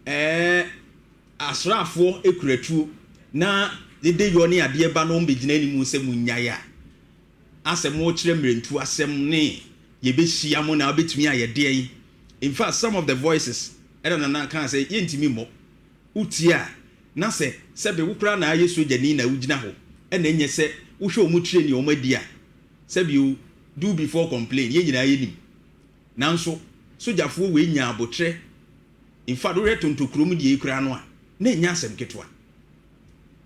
Asraafoɔ kura tuo na dede yɔ ne adeɛ ba na wɔn bɛgyina anim sɛ mo nnyae a, asɛ morekyerɛ mmerɛntu asɛm ne yɛbɛhyia mo na wobɛtumi ayɛ deɛn. In fact, some of the voices ɛna Nana kaa sɛ yɛntumi mmɔ. Wotie a, na sɛ sɛbe wo koraa na ayɛ sogyani na wogyina hɔ ɛna ɛnyɛ sɛ wohwɛ wɔn tire ne wɔn adi a, sɛbe o, do before complain, yɛn nyinaa yɛnim. Nanso sogyafoɔ wei nyaa abotrɛ. In fact, wohwɛ Tontokurom deɛ yi koraa no a, na ɛnyɛ asɛm ketewa.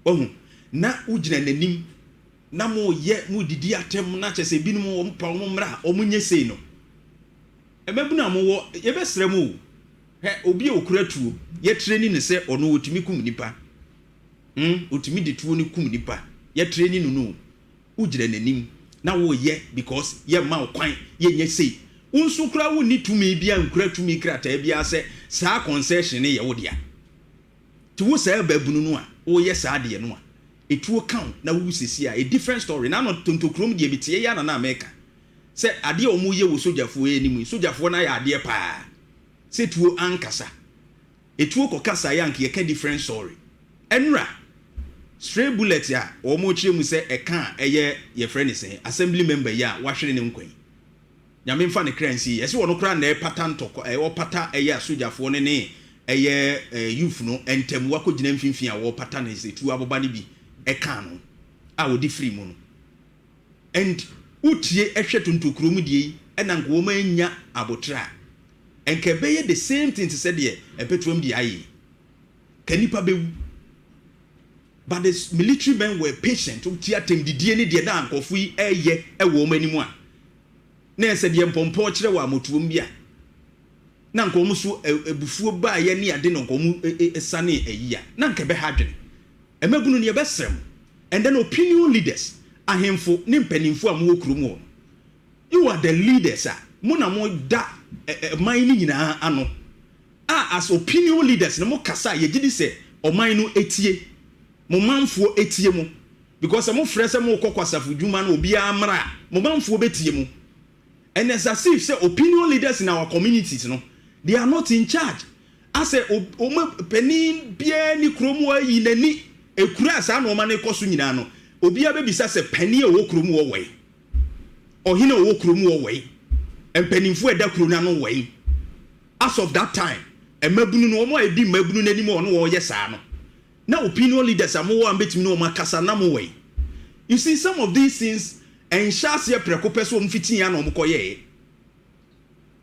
Wahu? Na wogyina n'anim na moreyɛ, moredidi atɛm na kyerɛ sɛ ebinom wɔn pa wɔn mmra a wɔnyɛ sei no. Mmabunu a mowɔ, yɛbɛsrɛ mo o, hwɛ, obi a okura tuo, yɛtreni no sɛ ɔno otumi kum nipa. Otumi de tuo no kum nipa. Yɛtreni no no o. Wogyina n'anim na woreyɛ because yɛmma wo kwan yɛnyɛ sei. Wo nso koraa wonni tumi biara nkura tumi krataa biara sɛ saa concession no yɛ wo dea. Nti wo saa babunu no a woreyɛ saa adeɛ no a, etuo ka wo na wowu sesie a, a different story. N'ano Tontokurom deɛ meteɛ yi ara na na meka sɛ adeɛ a wɔreyɛ wɔ sogyafoɔ yi anim yi, sogyafoɔ no ayɛ adeɛ paa sɛ tuo ankasa. Etuo kɔ kasa yi a anka yɛka different story. Ɛnora, stray bullet a wɔrekyerɛ mu sɛ ɛka a ɛyɛ yɛfrɛ no sɛn, assembly member yi a wahwere ne nkwa yi. Nyame mfa ne kra nsie. Yɛse ɔno koraa na ɛpata ntɔkwa, ɔpata ɛyɛ asogyafoɔ no ne ɛyɛ youth no ntam, wakɔgyina mfimfini a wɔrepata no sɛ tuo aboba no bi ɛkaa no a ɔde firi mu no. And wotie hwɛ Tontokurom deɛ yi ɛna nka wɔn annya aboterɛ a, nka ɛbɛyɛ the same thing te sɛ deɛ Mpɛtoam deɛ ayɛ yi. Ka nnipa bɛwu. But the military men were patient, wotie atɛmdidie ne deɛ na nkurɔfoɔ yi ɛreyɛ wɔ wɔn anim a, na ɛsɛ deɛ mpɔmpɔ kyerɛ wɔ amotuom bi a, na nka wɔn so abufuo baeɛ ne ade na nka wɔn sane ayi a, na nka ɛbɛha adwene. Mmabunu no yɛbɛsrɛ mo, and then opinion leaders, ahemfo ne mpanimfoɔ a mowɔ kurom hɔ no, you are the leaders a mo na moda ɔman no nyinaa ano, a as opinion leaders no mo kasa a yɛgye di sɛ ɔman no tie, mo manfoɔ tie mo, because sɛ mofrɛ sɛ morekɔ kwasafo dwuma no obiara mmra a, mo manfoɔ bɛtie mo. And it's as if sɛ opinion leaders in our communities no, they are not in charge. Asɛ wɔn panin biara ni kurom hɔ ayi n'ani ekura a saa nneɛma no rekɔ so nyinaa no, obiara bɛbisa sɛ panin a ɔwɔ kurom hɔ wɔ he? Ɔhene a ɔwɔ kurom hɔ wɔ he? Mpanimfoɔ a ɛda kuro no ano wɔ he? As of that time, mmabunu no, wɔn a ɛdi mmabunu no anim a wɔne wɔn yɛ saa no, na opinion leaders a mowɔ a mobɛtumi ne wɔn akasa na mowɔ he? You see, some of these things ɛnhyɛ aseɛ prɛko pɛ sɛ wɔn fitiiɛ a na wɔn kɔyɛeɛ.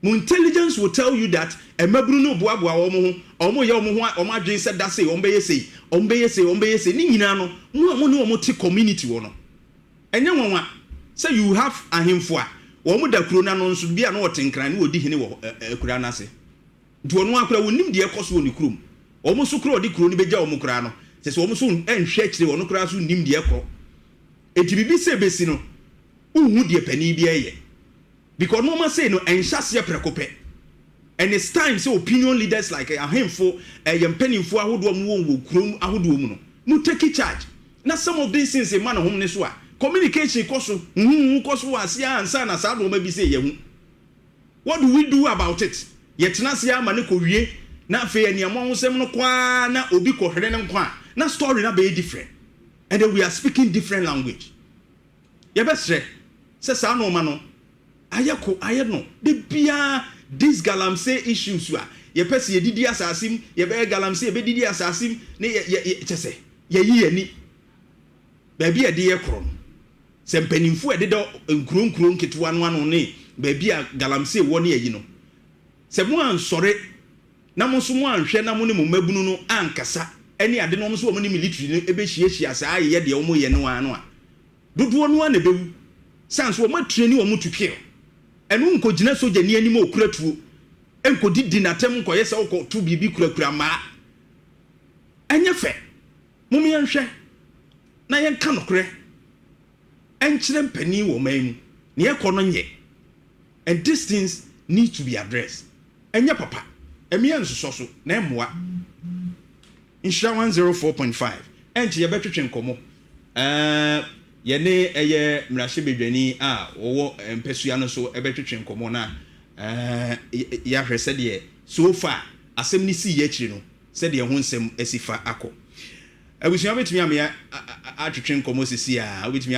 Mo intelligence will tell you that mmabunu no boaboa wɔn ho, wɔn yɛ wɔn ho wɔn adwene sɛ da sei wɔn bɛyɛ sei, wɔn bɛyɛ sei, wɔn bɛyɛ sei. Ne nyinaa no, mo a mo ne wɔn te community hɔ no, ɛnyɛ nwanwa sɛ you have ahemfo a wɔn da kuro no ano nso bi a na wɔte Nkran ne wɔdi hene wɔ akura no ase. Nti wɔn ara koraa wɔnnim deɛ ɛkɔ so wɔ ne kurom. Wɔn nso koraa wɔde kuro no bɛgya wɔn koraa no, kyerɛ sɛ wɔn nso nhwɛ akyire, wɔn koraa nso nnim deɛ ɛkɔ. Nti biribi sɛ ɛbɛsi no, wonhu deɛ panin bi reyɛ. Because nnoɔma sei no ɛnhyɛ aseɛ prɛko pɛ. And it's time sɛ opinion leaders like ahemfo, yɛn mpanimfoɔ ahodoɔ a mowɔ wɔ kurom ahodoɔ mu no, mo take charge na some of these things mma ne hom ne so a, communication kɔ so, huhuhuhu kɔ so wɔ aseɛ ara ansa na saa nnoɔma bi sei yɛahu. What do we do about it? Yɛtena ase ara ma no kɔwie na afei aniammɔhosɛm no kɔ ara na obi kɔhwere ne nkwa a, na story no abɛyɛ different and then we are speaking different language. Yɛbɛsrɛ sɛ saa nnoɔma no ayɛ ko ayɛ no da biara this galamsey issues a yɛpɛ sɛ yɛdidi asase mu, yɛbɛyɛ galamsey yɛbɛdidi asase mu ne yɛ yɛ kyɛ sɛ yɛyi yɛn ani baabi a yɛde yɛ korɔ no. Sɛ mpanimfoɔ a ɛdeda nkuro nkuro nketewa no ano ne baabi a galamsey wɔ ne ayi no, sɛ mo ansɔre na mo nso mo anhwɛ na mo ne mo mmabunu no ankasa ne ade no wɔn nso wɔn ne military no bɛhyiahyia saa ayeyɛ deɛ wɔn yɛ no ara no a, dodoɔ no ara na ɛbɛwu. Sane sɛ wɔn atreni wɔn to kill. Ɛno nkɔgyina sogyani anim a ɔkura tuo nkɔdidi n'atɛm nkɔyɛ sɛ wokɔto biribi kurakura mmaa. Ɛnyɛ fɛ. Mom yɛnhwɛ na yɛnka nokorɛ nkyerɛ mpanin wɔ ɔman mu. Nea ɛkɔ no nyɛ and these things need to be addressed. Ɛnyɛ papa. Ɛmea nsosɔ so na ɛmmoa. Nhyira 104.5 ɛnkyɛ yɛbɛtwetwe nkɔmmɔ. Ɛɛ yɛne ɛyɛ mmarahyɛbadwani a ɔwɔ mpasua no so bɛtwetwe nkɔmmɔ na ɛɛ yɛahwɛ sɛdeɛ so far asɛm no siiɛ akyiri no. Sɛdeɛ ɛho nsɛm asi fa akɔ. Abusua, wobɛtumi amea atwetwe nkɔmmɔ sisi a wobɛtumi.